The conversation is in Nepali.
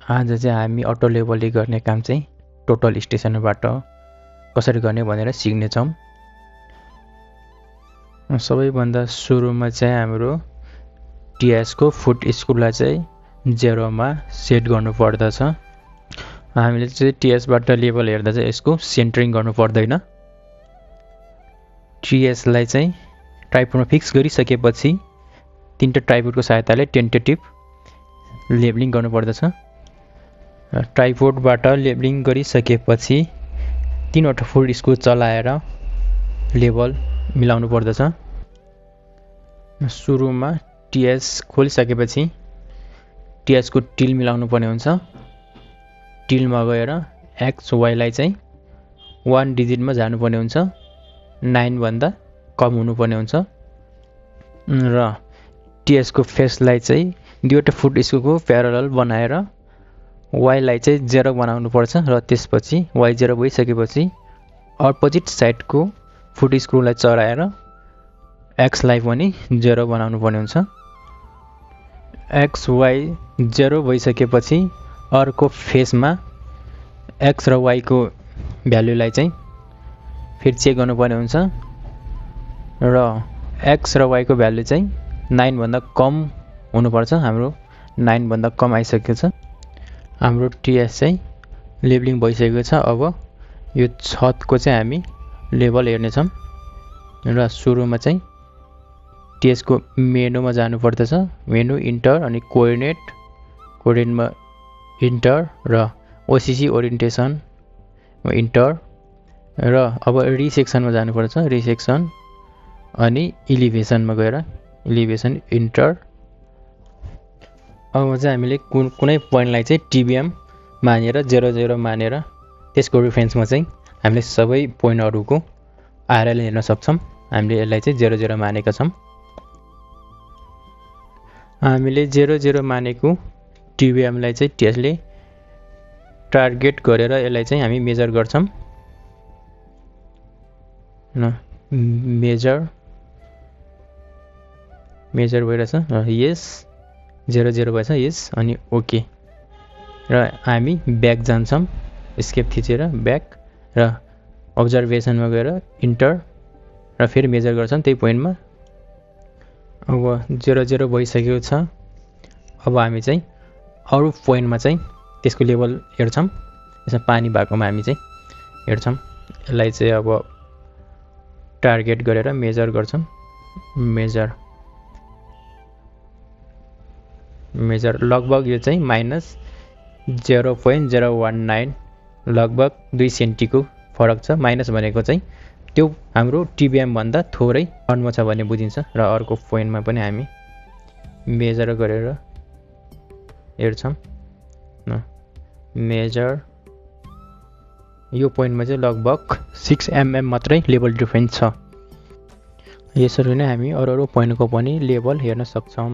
आज चाहिँ हामी अटो लेबलले गर्ने काम चाहिँ टोटल स्टेसनबाट कसरी गर्ने भनेर सिक्नेछौँ। सबैभन्दा सुरुमा चाहिँ हाम्रो टीएस को फुट स्क्रूलाई चाहिँ 0 मा सेट गर्नु पर्दछ। हामीले चाहिँ टीएस बाट लेभल हेर्दा चाहिँ यसको सेन्टरिङ गर्नु पर्दैन। टीएस लाई चाहिँ ट्राइपोडमा फिक्स गरिसकेपछि तीनटा ट्राइपोडको सहायताले टेन्टेटिभ लेबलिङ गर्नु पर्दछ। ट्राइपोडबाट लेबलिङ गरिसकेपछि तीनवटा फुट स्क्रू चलाएर लेभल मिलाउनु पर्दछ। सुरुमा टीएस खोलिसकेपछि टीएस को टिल मिलाउनु पर्ने हुन्छ। टिलमा गएर एक्स वाई लाई चाहिँ 1 डिजिटमा जानुपर्ने हुन्छ। 9 भन्दा कम हुनुपर्ने हुन्छ र टीएस को फेसलाई चाहिँ दुईवटा फुट स्क्रूको प्यारलल बनाएर वाई लाई चाहिँ 0 बनाउनु पर्छ र त्यसपछि वाई 0 भइसकेपछि अपोजिट साइडको फुट स्क्रूलाई चढाएर एक्स लाई पनि 0 बनाउनु पर्ने हुन्छ। एक्स वाई 0 भइसकेपछि अर्को फेसमा एक्स र वाई को भ्यालुलाई चाहिँ फेरि चेक गर्नुपर्ने हुन्छ र एक्स र वाई को भ्यालु चाहिँ 9 भन्दा कम हुनुपर्छ। हाम्रो 9 भन्दा कम आइसकेको छ। हाम्रो टीएस चाहिँ लेबलिङ भइसकेको छ। अब यो छतको चाहिँ हामी लेभल हेर्नेछौँ र सुरुमा चाहिँ टीएस को मेनुमा जानु पर्दछ। मेनु इन्टर अनि कोअर्डिनेटमा इन्टर र ओसीसी ओरिएन्टेसन इन्टर र अब रिसेक्सनमा जानुपर्छ। रिसेक्सन अनि इलिभेसनमा गएर इलिभेसन इन्टर। अब चाहिँ हामीले कुनै पोइन्टलाई चाहिँ टिबिएम मानेर 00 मानेर त्यसको रेफरेन्समा चाहिँ हामीले सबै पोइन्टहरूको आरएल हेर्न सक्छौँ। हामीले यसलाई चाहिँ 00 मानेका छौँ। हामीले 00 मानेको टिबिएमलाई चाहिँ टीएसले टार्गेट गरेर यसलाई चाहिँ हामी मेजर गर्छौँ। मेजर भइरहेछ र यस 00 भएछ यस अनि ओके र हामी ब्याक जान्छौँ। एस्केप थिचेर ब्याक र अब्जर्भेसनमा गएर इन्टर र फेरि मेजर गर्छौँ त्यही पोइन्टमा। अब 00 भइसकेको छ। अब हामी चाहिँ अरू पोइन्टमा चाहिँ त्यसको लेभल हेर्छौँ। यसमा पानी भएकोमा हामी चाहिँ हेर्छौँ। यसलाई चाहिँ अब टार्गेट गरेर मेजर गर्छौँ। मेजर लगभग यो चाहिँ -0.019 लगभग 2 सेन्टीको फरक छ। माइनस भनेको चाहिँ त्यो हाम्रो टिबिएम भन्दा थोरै कममा छ भन्ने बुझिन्छ र अर्को पोइन्टमा पनि हामी मेजर गरेर हेर्छौँ। मेजर यो पोइन्टमा चाहिँ लगभग 6 mm मात्रै लेभल डिफरेन्स छ। यसरी नै हामी अरू पोइन्टको पनि लेभल हेर्न सक्छौँ।